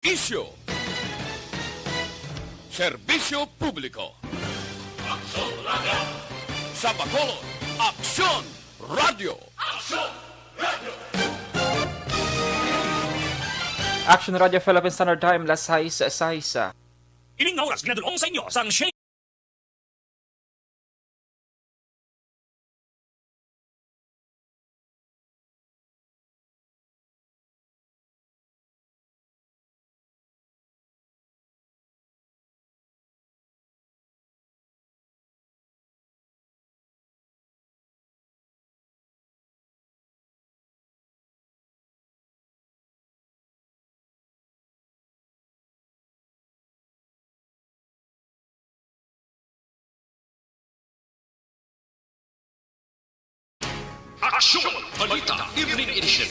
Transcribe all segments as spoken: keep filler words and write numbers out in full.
Isyu. Serbisyo publiko. Aksyon Radio. Sa Bacolod, Aksyon Radio. Aksyon Radio. Action Radio Philippine Standard Time, las sais sais. Ining nga oras ginadul-ong sa inyo sang Shane. Aksyon! Balita, Evening Edition.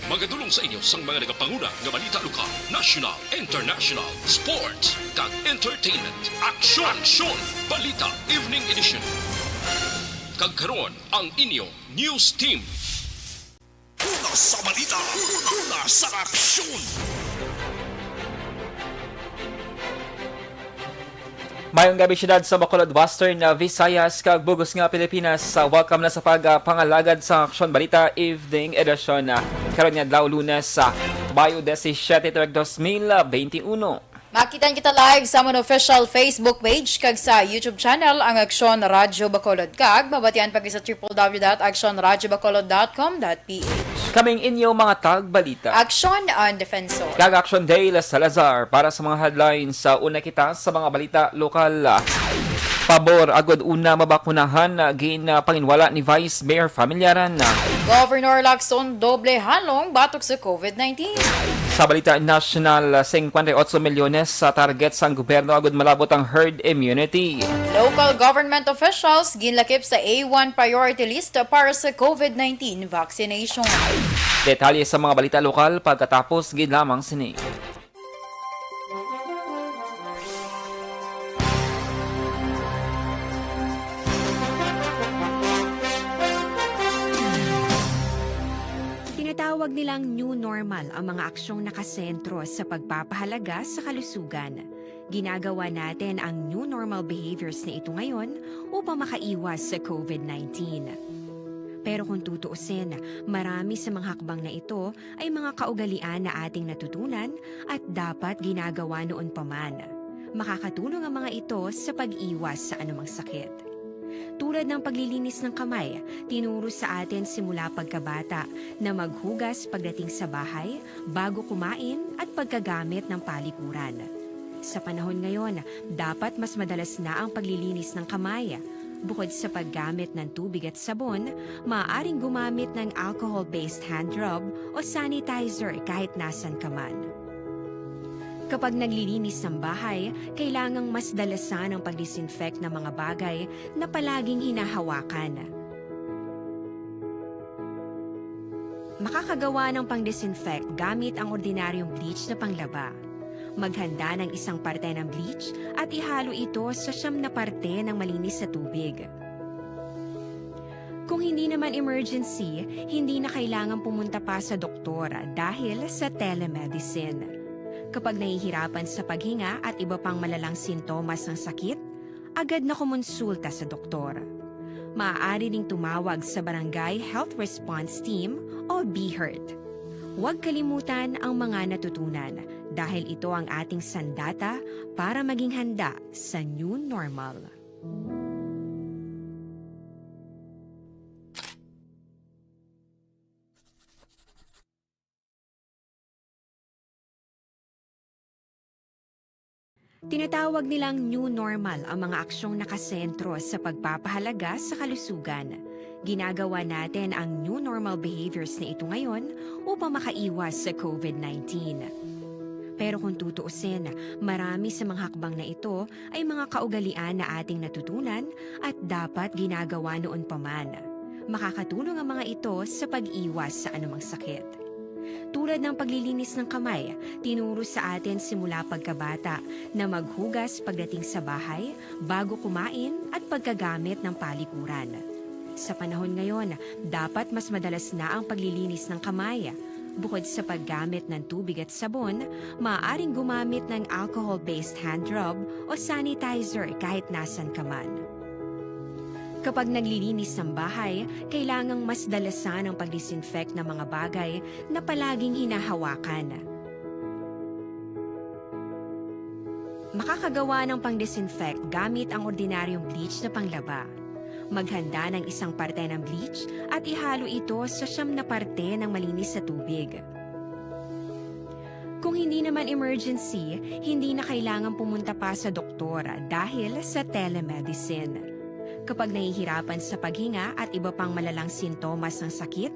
Magadulong sa inyo sang mga nagapanguna nga balita lokal, national, international, sports, kag entertainment. Aksyon! Aksyon! Balita, Evening Edition. Kag karon, ang inyo news team. Una sa balita, una sa aksyon. Mayong gabi, siyudad sa Bacolod, Western, ah, Visayas, kag bug-os nga Pilipinas. Ah, welcome na sa pag, ah, pangalagad sa Aksyon Balita Evening Edition, ah, karon nga adlaw, Lunes, sa Mayo disisiete, tuig dos mil beinti uno. Makitaan kita live sa amon official Facebook page kag sa YouTube channel, ang Aksyon Radyo Bacolod, kag mabatian pa kita sa triple W dot aksyon radyo bacolod dot com dot P H. Kaming inyo mga tagbalita. Aksyon ang Defensor. Kag Aksyon Dale Salazar para sa mga headlines. Sa una kita sa mga balita lokal. Pabor agud una mabakunahan, ginapanginwala ni Vice Mayor Familiaran. Governor Lacson doble halong batok sa COVID nineteen. Sa balita nasyonal, singkwenta y otso milyones sa target sang gobyerno agud malabot ang herd immunity. Local government officials ginlakip sa A one priority list para sa COVID nineteen vaccination. Detalye sa mga balita lokal pagkatapos gid lamang sini. Tinatawag nilang new normal ang mga aksyong nakasentro sa pagpapahalaga sa kalusugan. Ginagawa natin ang new normal behaviors na ito ngayon upang makaiwas sa COVID nineteen. Pero kung tutuusin, marami sa mga hakbang na ito ay mga kaugalian na ating natutunan at dapat ginagawa noon pa man. Makakatulong ang mga ito sa pag-iwas sa anumang sakit. Tulad ng paglilinis ng kamay, tinuro sa atin simula pagkabata na maghugas pagdating sa bahay, bago kumain, at pagkagamit ng palikuran. Sa panahon ngayon, dapat mas madalas na ang paglilinis ng kamay. Bukod sa paggamit ng tubig at sabon, maaaring gumamit ng alcohol-based hand rub o sanitizer kahit nasan ka man. Kapag naglilinis ng bahay, kailangang mas dalasan ang pag-disinfect ng mga bagay na palaging hinahawakan. Makakagawa ng pang-disinfect gamit ang ordinaryong bleach na panglaba. Maghanda ng isang parte ng bleach at ihalo ito sa siyam na parte ng malinis na tubig. Kung hindi naman emergency, hindi na kailangan pumunta pa sa doktor dahil sa telemedicine. Kapag nahihirapan sa paghinga at iba pang malalang sintomas ng sakit, agad na kumonsulta sa doktor. Maaari ding tumawag sa Barangay Health Response Team o BHERT. Huwag kalimutan ang mga natutunan dahil ito ang ating sandata para maging handa sa new normal. Tinatawag nilang new normal ang mga aksyong nakasentro sa pagpapahalaga sa kalusugan. Ginagawa natin ang new normal behaviors na ito ngayon upang makaiwas sa COVID nineteen. Pero kung tutuusin, marami sa mga hakbang na ito ay mga kaugalian na ating natutunan at dapat ginagawa noon pa man. Makakatulong ang mga ito sa pag-iwas sa anumang sakit. Tulad ng paglilinis ng kamay, tinuro sa atin simula pagkabata na maghugas pagdating sa bahay, bago kumain, at pagkagamit ng palikuran. Sa panahon ngayon, dapat mas madalas na ang paglilinis ng kamay. Bukod sa paggamit ng tubig at sabon, maaaring gumamit ng alcohol-based hand rub o sanitizer kahit nasan ka man. Kapag naglilinis ng bahay, kailangang mas dalasan ang pag-disinfect ng mga bagay na palaging hinahawakan. Makakagawa ng pang-disinfect gamit ang ordinaryong bleach na panglaba. Maghanda ng isang parte ng bleach at ihalo ito sa siyam na parte ng malinis na tubig. Kung hindi naman emergency, hindi na kailangan pumunta pa sa doktor dahil sa telemedicine. Kapag nahihirapan sa paghinga at iba pang malalang sintomas ng sakit,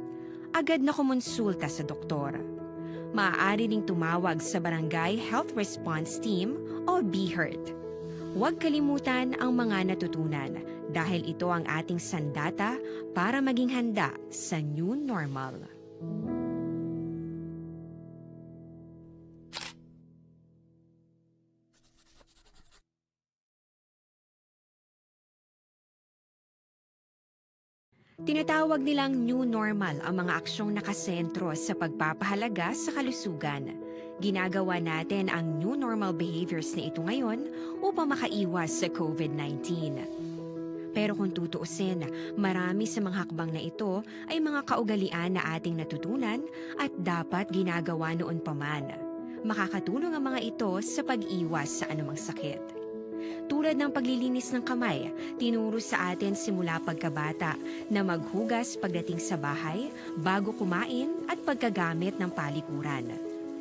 agad na kumonsulta sa doktor. Maaari ding tumawag sa Barangay Health Response Team o BHERT. Huwag kalimutan ang mga natutunan dahil ito ang ating sandata para maging handa sa new normal. Tinatawag nilang new normal ang mga aksyong nakasentro sa pagpapahalaga sa kalusugan. Ginagawa natin ang new normal behaviors na ito ngayon upang makaiwas sa COVID nineteen. Pero kung tutuusin, marami sa mga hakbang na ito ay mga kaugalian na ating natutunan at dapat ginagawa noon pa man. Makakatulong ang mga ito sa pag-iwas sa anumang sakit. Tulad ng paglilinis ng kamay, tinuro sa atin simula pagkabata na maghugas pagdating sa bahay, bago kumain, at pagkagamit ng palikuran.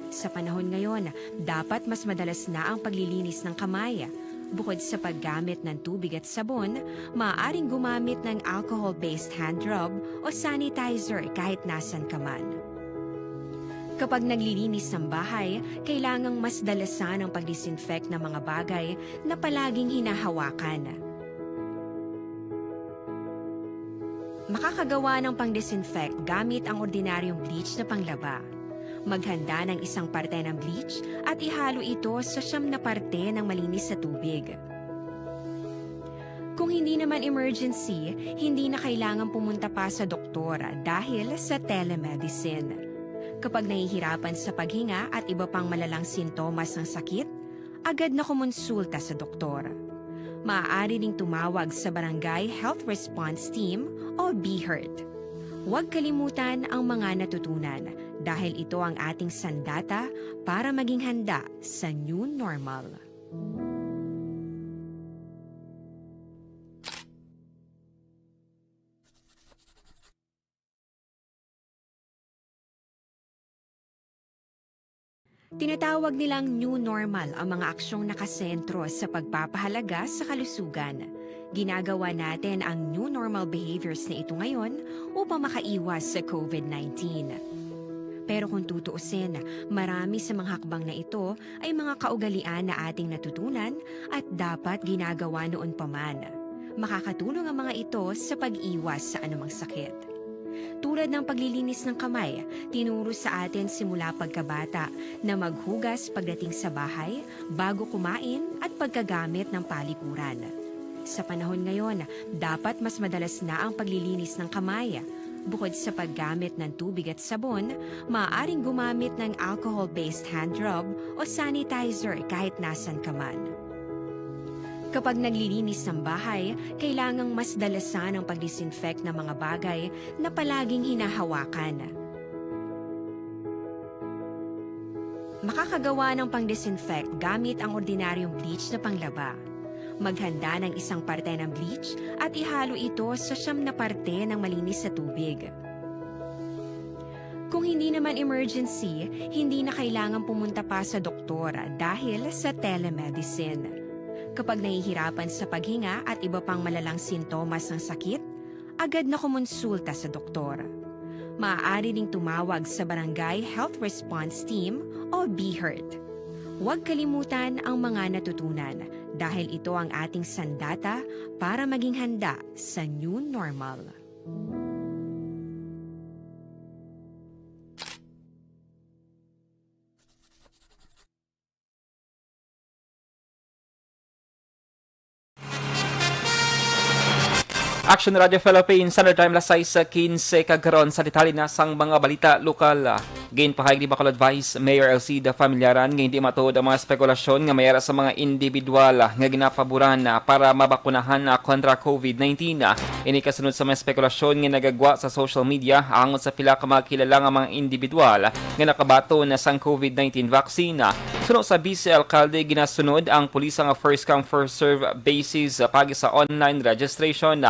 Sa panahon ngayon, dapat mas madalas na ang paglilinis ng kamay. Bukod sa paggamit ng tubig at sabon, maaaring gumamit ng alcohol-based hand rub o sanitizer kahit nasan ka man. Kapag naglilinis ng bahay, kailangang mas dalasan ang pag-disinfect ng mga bagay na palaging hinahawakan. Makakagawa ng pang-disinfect gamit ang ordinaryong bleach na panglaba. Maghanda ng isang parte ng bleach at ihalo ito sa siyam na parte ng malinis na tubig. Kung hindi naman emergency, hindi na kailangan pumunta pa sa doktor dahil sa telemedicine. Kapag nahihirapan sa paghinga at iba pang malalang sintomas ng sakit, agad na kumonsulta sa doktor. Maaari ding tumawag sa Barangay Health Response Team o BHERT. Huwag kalimutan ang mga natutunan dahil ito ang ating sandata para maging handa sa new normal. Tinatawag nilang new normal ang mga aksyong nakasentro sa pagpapahalaga sa kalusugan. Ginagawa natin ang new normal behaviors na ito ngayon upang makaiwas sa COVID nineteen. Pero kung tutuusin, marami sa mga hakbang na ito ay mga kaugalian na ating natutunan at dapat ginagawa noon pa man. Makakatulong ang mga ito sa pag-iwas sa anumang sakit. Tulad ng paglilinis ng kamay, tinuro sa atin simula pagkabata na maghugas pagdating sa bahay, bago kumain, at pagkagamit ng palikuran. Sa panahon ngayon, dapat mas madalas na ang paglilinis ng kamay. Bukod sa paggamit ng tubig at sabon, maaaring gumamit ng alcohol-based hand rub o sanitizer kahit nasan ka man. Kapag naglilinis ng bahay, kailangang mas dalasan ang pag-disinfect ng mga bagay na palaging hinahawakan. Makakagawa ng pang-disinfect gamit ang ordinaryong bleach na panglaba. Maghanda ng isang parte ng bleach at ihalo ito sa siyam na parte ng malinis na tubig. Kung hindi naman emergency, hindi na kailangan pumunta pa sa doktor dahil sa telemedicine. Kapag nahihirapan sa paghinga at iba pang malalang sintomas ng sakit, agad na kumonsulta sa doktor. Maaari ding tumawag sa Barangay Health Response Team o BHERT. Huwag kalimutan ang mga natutunan dahil ito ang ating sandata para maging handa sa new normal. Action Radio Philippines, Standard Time, alas sais quince, kag karon sa detalye na sang mga balita lokal. Ginpahayag ni Bacolod Vice Mayor Elcida Familiaran nga hindi matuod ang mga espekulasyon nga may ara sa mga individual nga ginapaboran para mabakunahan na kontra covid nineteen. Ini kasunod sa mga espekulasyon nga nagagwa sa social media angot sa pila ka mga kilala nga mga individual nga nakabaton na sang covid nineteen vaccine. Suno sa Vice Alcalde, ginasunod ang pulis nga first come, first serve basis pagi sa online registration.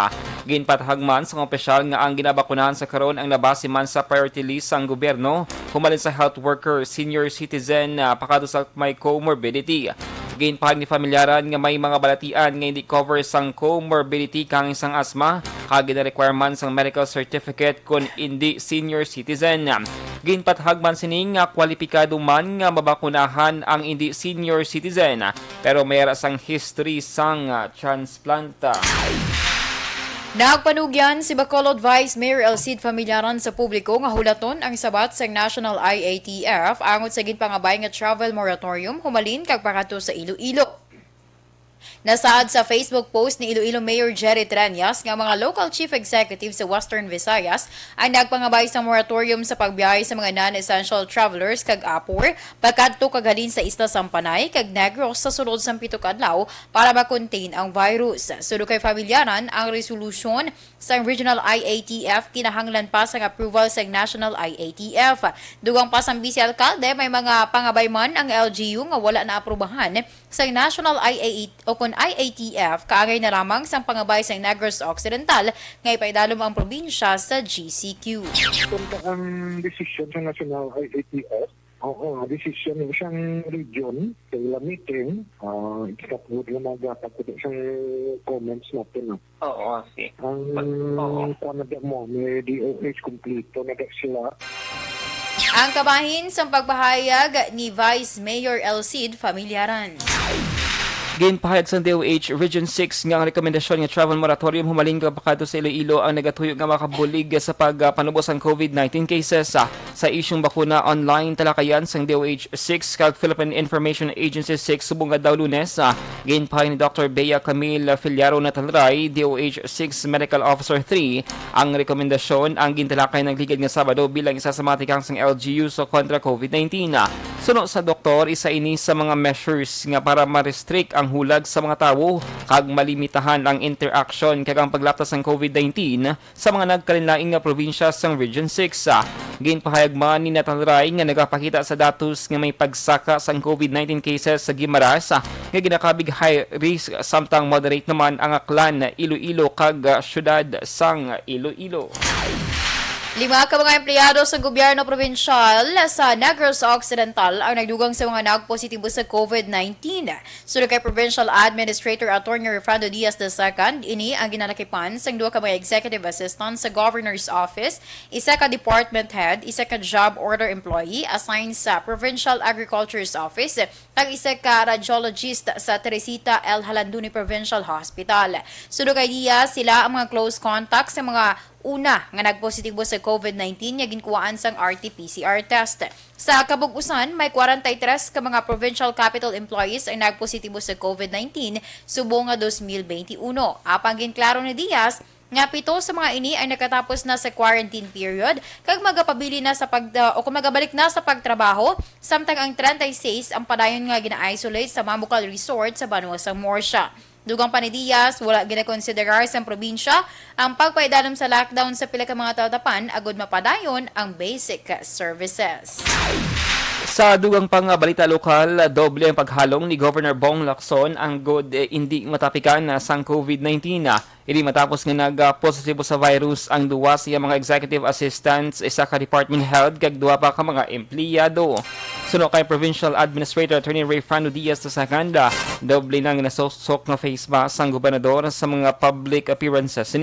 Ginpatahag man sang opisyal nga ang ginabakunahan sa karon ang nabase man sa priority list sang gobyerno, humalin sa health worker, senior citizen, ah, pakadto sa may comorbidity. Ginpahayag ni Familiaran nga may mga balatian nga hindi cover sang comorbidity kang sang asma, kag gina-require man sang medical certificate kon hindi senior citizen. Ginpatahag man sini nga kwalipikado man nga mabakunahan ang hindi senior citizen, pero may ara sang history sang, ah, transplant. Nagpanugyan si Bacolod Vice Mayor Elcid Familiaran sa publiko nga hulaton ang sabat sang National I A T F angot sa ginpangabay nga travel moratorium humalin kag pakadto sa Iloilo. Nasaad sa Facebook post ni Iloilo Mayor Jerry Treñas nga mga local chief executive sa Western Visayas ang nagpangabay sa moratorium sa pagbiyahe sa mga non-essential travelers kag apor pakadto kag halin sa Isla Sampanay kag Negros sa sulod sang pito ka adlaw para ma-contain ang virus. Suno kay Familiaran, ang resolusyon sang Regional I A T F kinahanglan pa sang approval sang National I A T F. Dugang pa sang Vice Alcalde, may mga pangabay man ang L G U nga wala naaprubahan sang National I A T o kon I A T F, kaangay na lamang sang pangabay sang Negros Occidental nga ipaidalom ang probinsya sa G C Q. Kung ang desisyon sa National I A T F, oo, desisyon ng isang region sa ilang meeting, ah, ikatapos na magpapagod isang comments natin, no? Oo, si Ang But, oo. Kuwan na mo, may D O H, kumplito na sila. Ang kabahin sang pagpahayag ni Vice Mayor Elcid Familiaran. Ginpahayag sang D O H Region six nga ang rekomendasyon nga travel moratorium humaling kag pakadto sa Iloilo ang nagatuyo nga makabulig sa pagpanubo sang covid nineteen cases. Ah, sa isyung bakuna online, talakayan sang D O H six kag Philippine Information Agency six subong nga adlaw Lunes, ah, ginpahayag ni Doctor Bea Camille Filiaro Natalray, D O H six Medical Officer three, ang rekomendasyon ang gintalakay nagligad nga Sabado bilang isa sa mga tikang sang L G U sa kontra covid nineteen. Suno sa doktor, isa ini sa mga measures nga para ma-restrict ang hulag sa mga tawo kag malimitahan ang interaction kag ang paglapta sang covid nineteen sa mga nagkalainlain nga probinsya sang Region six. Ah, ginpahayag man ni Natalray nga nagapakita sa datos nga may pagsaka sang covid nineteen cases sa Guimaras, ah, nga ginakabig high risk, samtang moderate naman ang Aklan, Iloilo, kag, ah, siyudad sang Iloilo. Lima ka mga empleyado sa gobyerno probinsyal sa Negros Occidental ang nagdugang sa mga nagpositibo sa covid nineteen. Suno kay Provincial Administrator Attorney Refrando Diaz the second, ini ang ginalakipan sang duha ka mga executive assistant sa Governor's Office, isa ka department head, isa ka job order employee assigned sa Provincial Agriculture's Office, kag isa ka radiologist sa Teresita L. Jalandoni Provincial Hospital. Suno kay Diaz, sila ang mga close contact sa mga una nga nagpositibo sa covid nineteen nga ginkuhaan sang R T P C R test. Sa kabug-usan, may kwarenta y tres ka mga provincial capital employees ang nagpositibo sa covid nineteen subong nga dos mil benti uno. Apang ginklaro ni Diaz nga pito sa mga ini ay nakatapos na sa quarantine period kag magapabilin na sa pag, ah, o kung magabalik na sa pagtrabaho, samtang ang treinta y seis ang padayon nga gina-isolate sa Mamucal Resort sa banwa sang Murcia. Dugang pa ni Diaz, wala ginakonsiderar sang probinsya ang pagpaidalom sa lockdown sa pila ka mga talatapan agud mapadayon ang basic services. Sa dugang pang balita lokal, doble ang paghalong ni Governor Bong Lacson anggod, eh, indi matapikan na sang covid nineteen. Ini matapos nga nag-positibo sa virus ang duwa sa iyang mga executive assistants, isa ka department head, kag duwa pa ka mga empleyado. Suno kay Provincial Administrator Attorney Rayfrando Diaz the second, doble na ang nasosok nga face mask sang gobernador sa mga public appearances.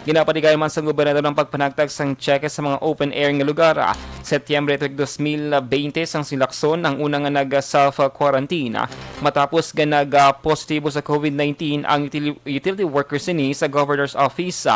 Ginapatigay man sang gobernador ang pagpanagtag sang check sa mga open air nga lugar. Setyembre tuig dos mil bente sang si Lacson ang una nga nag-self-quarantine. Matapos nga nag-positibo sa covid nineteen ang util-, utility worker sini sa governor's office.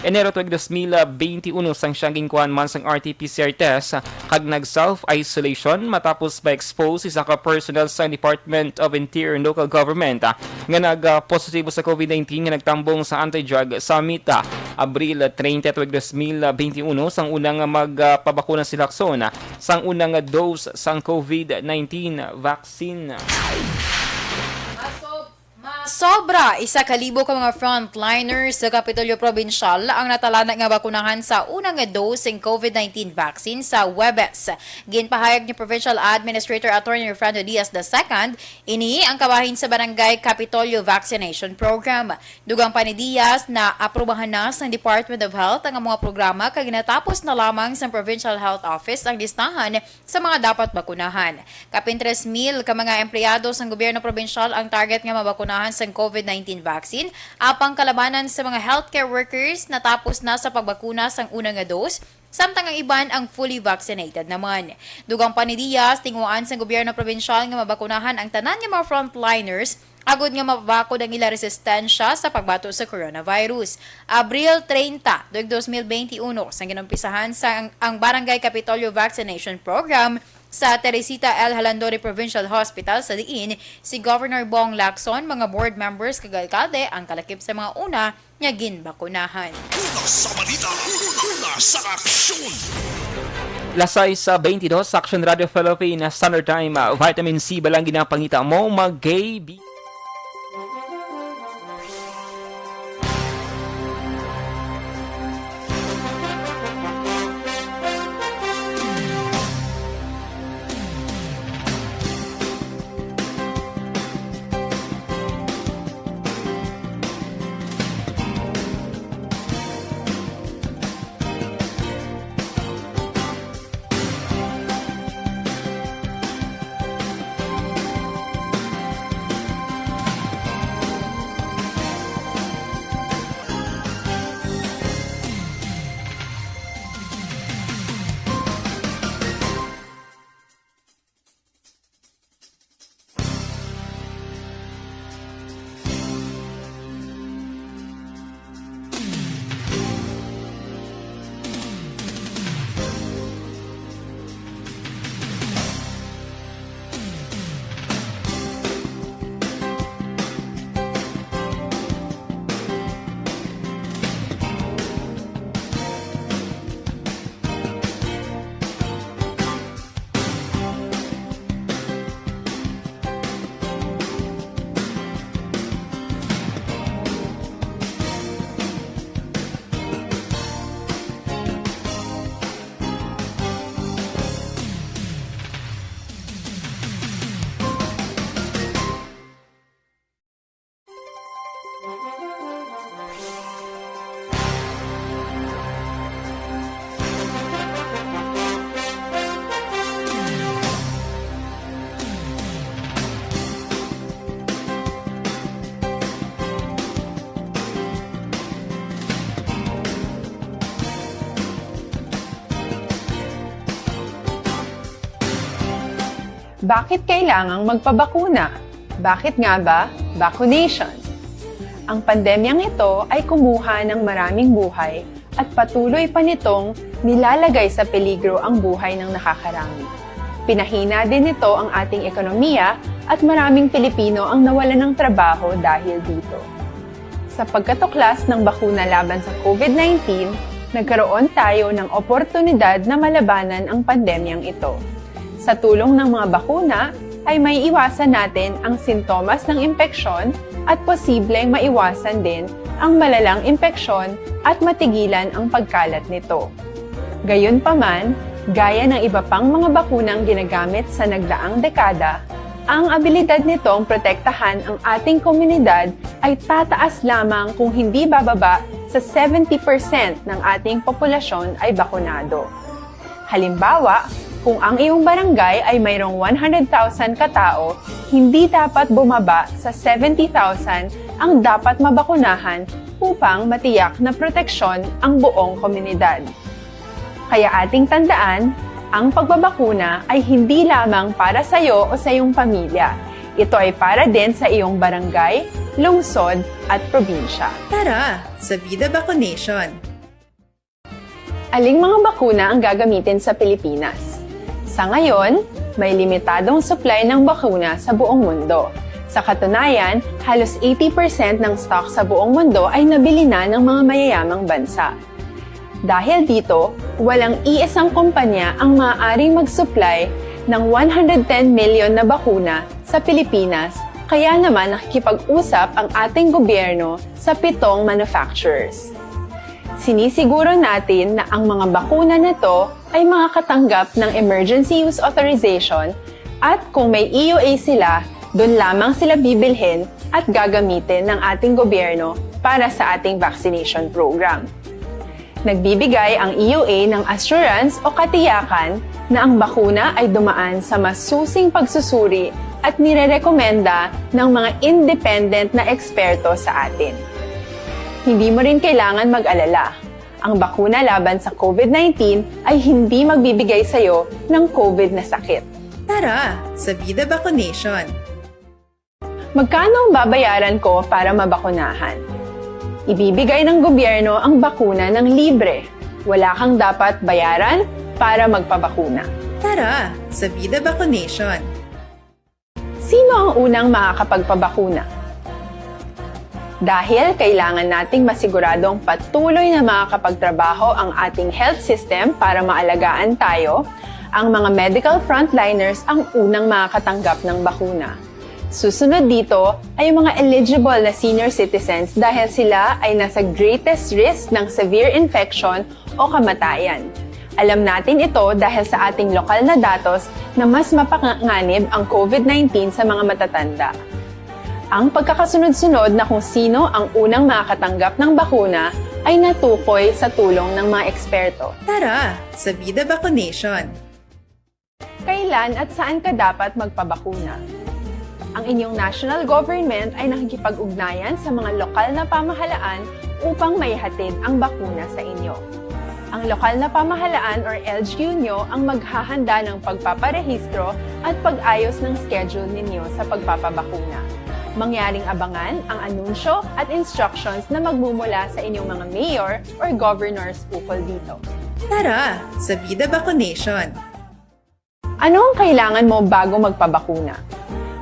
Enero tuig dos mil benti uno sang siya ginkuhaan man sang R T P C R test kag nag-self-isolation matapos ma-expose isa ka personnel sa Department of Interior and Local Government nga nag-positibo sa covid nineteen nga nagtambong sa anti-drug summit. Abril treinta, tuig dos mil benti uno, sang unang magpabakuna si Lacson sang unang dose sang COVID nineteen vaccine. Masobra isa ka libo ka mga frontliners sa Kapitolyo Probinsyal ang natalana nga bakunahan sa unang dose sing COVID nineteen vaccine sa Huwebes. Ginpahayag ni Provincial Administrator Attorney Refrando Diaz the second, ini ang kabahin sa Barangay Kapitolyo Vaccination Program. Dugang pa ni Diaz, naaprubahan na sang Department of Health ang mga programa kag ginatapos na lamang sang Provincial Health Office ang listahan sa mga dapat bakunahan. Kapin tres mil ka mga empleyado sang gobyerno probinsyal ang target nga mabakunahan sang COVID nineteen vaccine, apang kalabanan sa mga healthcare workers natapos na sa pagbakuna sang una nga dose, samtang ang iban ang fully vaccinated naman. Dugang pa ni Diaz, tinguhaan sang gobyerno probinsyal nga mabakunahan ang tanan nga mga frontliners agod nga mapabakod ang ila resistensya sa pagbato sa coronavirus. Abril treinta, tuig dos mil benti uno, sang ginumpisahan sa ang, ang Barangay Kapitolyo Vaccination Program sa Teresita L. Jalandori Provincial Hospital, sa diin si Governor Bong Lacson, mga board members kag alkalde ang kalakip sa mga una nga ginbakunahan. Una sa balita, una sa aksyon. Las sais sa benti dos, Action Radio Philippines Standard Time, ah, Vitamin C ba lang ginapangita mo, mag-K B. Bakit kailangang magpabakuna? Bakit nga ba vaccination? Ang pandemyang ito ay kumuha ng maraming buhay at patuloy pa nitong nilalagay sa peligro ang buhay ng nakakarami. Pinahina din nito ang ating ekonomiya at maraming Pilipino ang nawalan ng trabaho dahil dito. Sa pagkatuklas ng bakuna laban sa COVID nineteen, nagkaroon tayo ng oportunidad na malabanan ang pandemyang ito. Sa tulong ng mga bakuna, ay maiiwasan natin ang sintomas ng impeksyon at posibleng maiwasan din ang malalang impeksyon at matigilan ang pagkalat nito. Gayunpaman, gaya ng iba pang mga bakunang ginagamit sa nagdaang dekada, ang abilidad nitong protektahan ang ating komunidad ay tataas lamang kung hindi bababa sa seventy percent ng ating populasyon ay bakunado. Halimbawa, kung ang iyong barangay ay mayroong one hundred thousand katao, hindi dapat bumaba sa seventy thousand ang dapat mabakunahan upang matiyak na proteksyon ang buong komunidad. Kaya ating tandaan, ang pagbabakuna ay hindi lamang para sa iyo o sa iyong pamilya. Ito ay para din sa iyong barangay, lungsod, at probinsya. Tara sa Vida Vaccination! Aling mga bakuna ang gagamitin sa Pilipinas? Sa ngayon, may limitadong supply ng bakuna sa buong mundo. Sa katunayan, halos eighty percent ng stock sa buong mundo ay nabili na ng mga mayayamang bansa. Dahil dito, walang iisang kumpanya ang maaaring mag-supply ng one hundred ten million na bakuna sa Pilipinas, kaya naman nakikipag-usap ang ating gobyerno sa pitong manufacturers. Sinisiguro natin na ang mga bakuna na to ay makakatanggap ng emergency use authorization at kung may E U A sila, doon lamang sila bibilhin at gagamitin ng ating gobyerno para sa ating vaccination program. Nagbibigay ang E U A ng assurance o katiyakan na ang bakuna ay dumaan sa masusing pagsusuri at nirerekomenda ng mga independent na eksperto sa atin. Hindi mo rin kailangan mag-alala. Ang bakuna laban sa COVID nineteen ay hindi magbibigay sa iyo ng COVID na sakit. Tara sa Vida Vaccination! Magkano ang babayaran ko para mabakunahan? Ibibigay ng gobyerno ang bakuna ng libre. Wala kang dapat bayaran para magpabakuna. Tara sa Vida Vaccination! Sino ang unang makakapagpabakuna? Dahil kailangan nating masiguradong patuloy na makakapagtrabaho ang ating health system para maalagaan tayo, ang mga medical frontliners ang unang makakatanggap ng bakuna. Susunod dito ay ang mga eligible na senior citizens dahil sila ay nasa greatest risk ng severe infection o kamatayan. Alam natin ito dahil sa ating lokal na datos na mas mapanganib ang COVID nineteen sa mga matatanda. Ang pagkakasunod-sunod na kung sino ang unang makakatanggap ng bakuna ay natukoy sa tulong ng mga eksperto. Tara sa Vida Vaccination! Kailan at saan ka dapat magpabakuna? Ang inyong national government ay nakikipag-ugnayan sa mga lokal na pamahalaan upang maihatid ang bakuna sa inyo. Ang lokal na pamahalaan or L G U nyo ang maghahanda ng pagpaparehistro at pag-ayos ng schedule ninyo sa pagpapabakuna. Mangyaring abangan ang anunsyo at instructions na magmumula sa inyong mga mayor or governors ukol dito. Tara sa Vida Vaccination! Ano ang kailangan mo bago magpabakuna?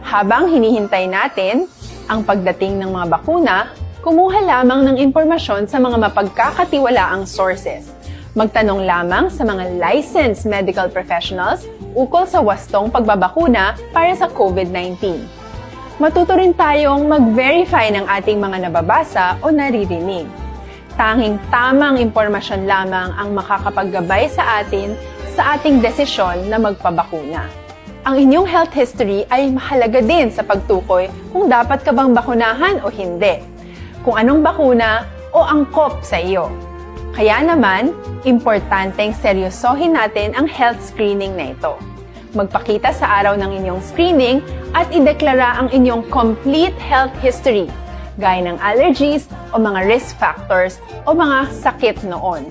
Habang hinihintay natin ang pagdating ng mga bakuna, kumuha lamang ng impormasyon sa mga mapagkakatiwalaang sources. Magtanong lamang sa mga licensed medical professionals ukol sa wastong pagbabakuna para sa COVID nineteen. Matuto rin tayong mag-verify ng ating mga nababasa o naririnig. Tanging tamang impormasyon lamang ang makakapaggabay sa atin sa ating desisyon na magpabakuna. Ang inyong health history ay mahalaga din sa pagtukoy kung dapat ka bang bakunahan o hindi, kung anong bakuna o angkop sa iyo. Kaya naman, importanteng seryosohin natin ang health screening na ito. Magpakita sa araw ng inyong screening at ideklara ang inyong complete health history, gaya ng allergies o mga risk factors o mga sakit noon.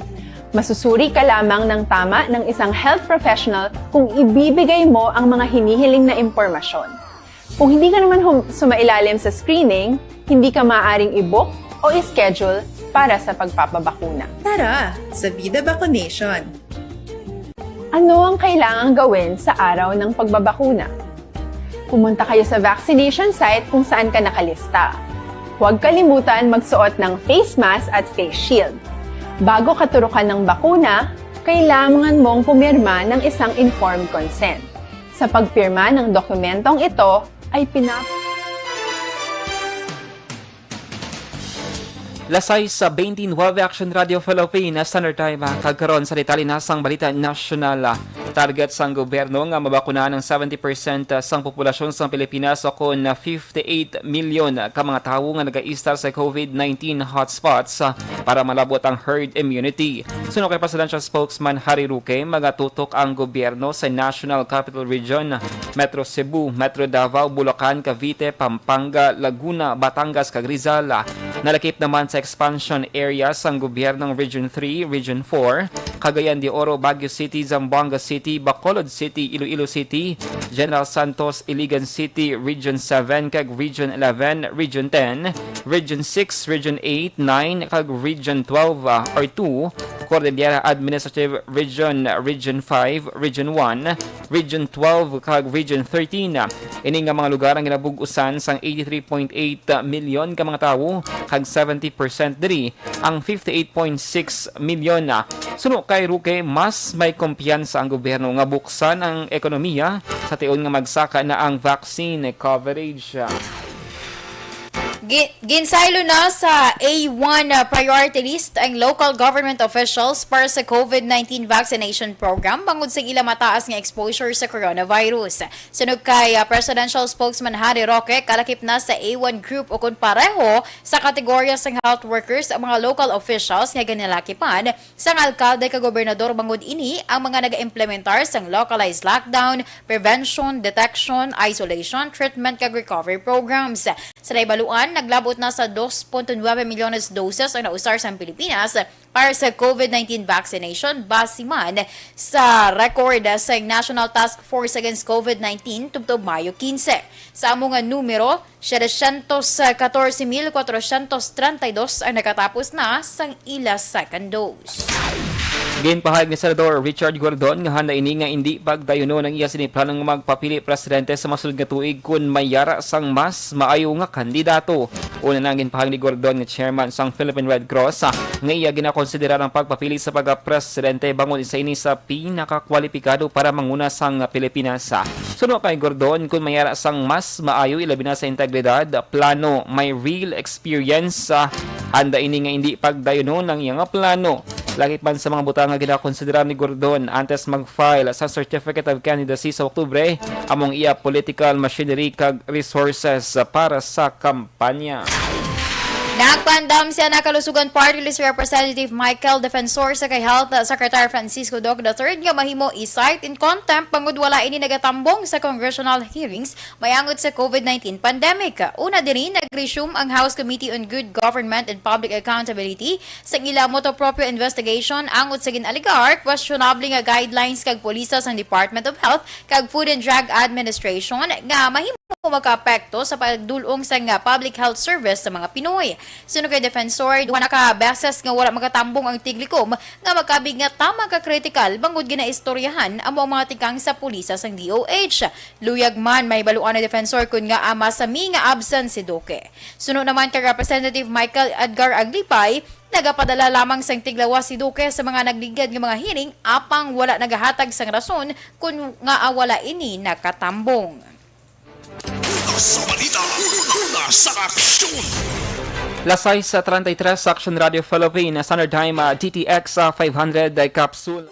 Masusuri ka lamang ng tama ng isang health professional kung ibibigay mo ang mga hinihiling na impormasyon. Kung hindi ka naman hum- sumailalim sa screening, hindi ka maaaring i-book o i-schedule para sa pagpapabakuna. Tara sa Vida Vaccination! Ano ang kailangang gawin sa araw ng pagbabakuna? Pumunta kayo sa vaccination site kung saan ka nakalista. Huwag kalimutan magsuot ng face mask at face shield. Bago katurukan ng bakuna, kailangan mong pumirma ng isang informed consent. Sa pagpirma ng dokumentong ito ay pinap- Lasay sa twenty-nine Action Radio Philippines Standard Time, ah, kag karon sa detalye na sang balita nasyonal, ah. Target sang gobyerno nga mabakunahan ang seventy percent sang populasyon sang Pilipinas, o kon fifty-eight million ka mga tawo nga nagaistar sa COVID nineteen hotspots, ah, para malabot ang herd immunity. Suno kay Presidential Spokesman Harry Roque, magatutok ang gobyerno sa National Capital Region, Metro Cebu, Metro Davao, Bulacan, Cavite, Pampanga, Laguna, Batangas, kag Rizal. Nalakip naman sa expansion area sang gobyernong Region three, Region four, Cagayan de Oro, Baguio City, Zamboanga City, Bacolod City, Iloilo City, General Santos, Iligan City, Region seven, kag Region eleven, Region ten, Region six, Region eight, nine, kag Region twelve, ah, or two, Cordillera Administrative Region, Region five, Region one, Region twelve, kag Region thirteen. Ini nga mga lugar ang ginabug-usan sang eighty-three point eight million ka mga tawo, kag seventy percent diri ang fifty-eight point six million. Suno kay Roque, mas may kumpiyansa ang gobyerno nga buksan ang ekonomiya sa tion nga magsaka na ang vaccine coverage. Gi-, ginsaylo na sa A one, uh, priority list ang local government officials para sa COVID nineteen vaccination program bangod sa ila mataas nga exposure sa coronavirus. Sunog kay, uh, Presidential Spokesman Harry Roque, kalakip na sa A one group o kon pareho sa kategorya sang health workers ang mga local officials nga ginalakipan sang alkalde kag gobernador bangod ini ang mga nagaimplementar sang localized lockdown, prevention, detection, isolation, treatment, kag recovery programs. Sa naibaluan, naglabot na sa dos punto nuebe milyones doses ang nausar sa Pilipinas para sa COVID nineteen vaccination, base man sa record sa National Task Force Against COVID nineteen tubtob Mayo quince. Sa amo nga numero, setecientos catorce mil cuatrocientos treinta y dos ang nakatapos na sang ila second dose. Ginpahayag ni Senador Richard Gordon nga handa ini nga indi pagdayunon ang iya sini plano nga magpapili presidente sa masunod nga tuig kon may yara sang mas maayo nga kandidato. Una na ang ginpahayag ni Gordon nga chairman sang Philippine Red Cross, ah, nga iya ginakonsiderar ang pagpapili sa pagkapresidente bangod isa ini sa pinakakwalipikado para manguna sang Pilipinas. Suno kay Gordon, kon may yara sang mas maayo, ilabi na sa integridad, plano, may real experience, ah, handa ini nga indi pagdayunon ang iya nga plano. Lakip man sa mga butang nga ginakonsidera ni Gordon antes mag-file sa Certificate of Candidacy sa Oktubre, among iya political machinery kag resources para sa kampanya. Nagpaandam sa Nakalusugan Party List Representative Michael Defensor sa kay Health Secretary Francisco Duque the third nga mahimo i-cite in contempt bangod wala ini nagatambong sa congressional hearings mayangot sa COVID nineteen pandemic. Una diri, nag-resume ang House Committee on Good Government and Public Accountability sang ila motu proprio investigation angot sa gin-alegar questionable nga guidelines kag polisa sang Department of Health kag Food and Drug Administration nga mahimo makaapekto sa pagdul-ong sang public health service sa mga Pinoy. Suno kay Defensor, duha na ka beses nga wala magatambong ang Tiglikom nga makabig nga tama ka kritikal bangod ginaistoryahan amo ang mga tikang sa polisa sang D O H. Luyag man, mahibaluan ni Defensor kon ngaa masami nga absent si Duque. Suno naman kay Representative Michael Edgar Aglipay, nagapadala lamang sang tiglawas si Duque sa mga nagligad nga mga hearing apang wala nagahatag sang rason kon ngaa wala ini nakatambong. Una sa balita, una sa aksyon. Las sais treinta y tres, Action Radio Philippines, Standard Time, ah, D T X, ah, five hundred, ah, capsule.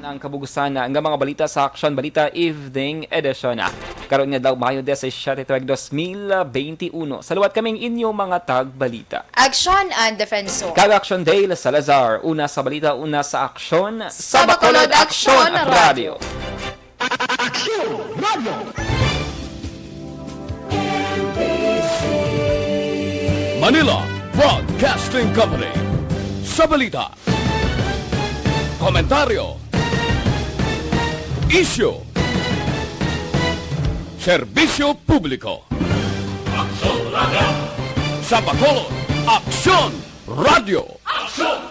Ang kabugusan nga mga balita sa Aksyon Balita Evening Edition. Karon nga adlaw, Mayo disisiete, tuig dos mil benti uno. Sa liwat kaming inyo mga tagbalita. Aksyon and Defensor. Kag Aksyon Dale Salazar. Una sa balita, una sa aksyon. Sa Bacolod, Aksyon Radio. Aksyon Radio. Manila Broadcasting Company. Sa balita, komentaryo, isyu, serbisyo publiko. Aksyon Radio. Sa Bacolod, Aksyon Radio. Aksyon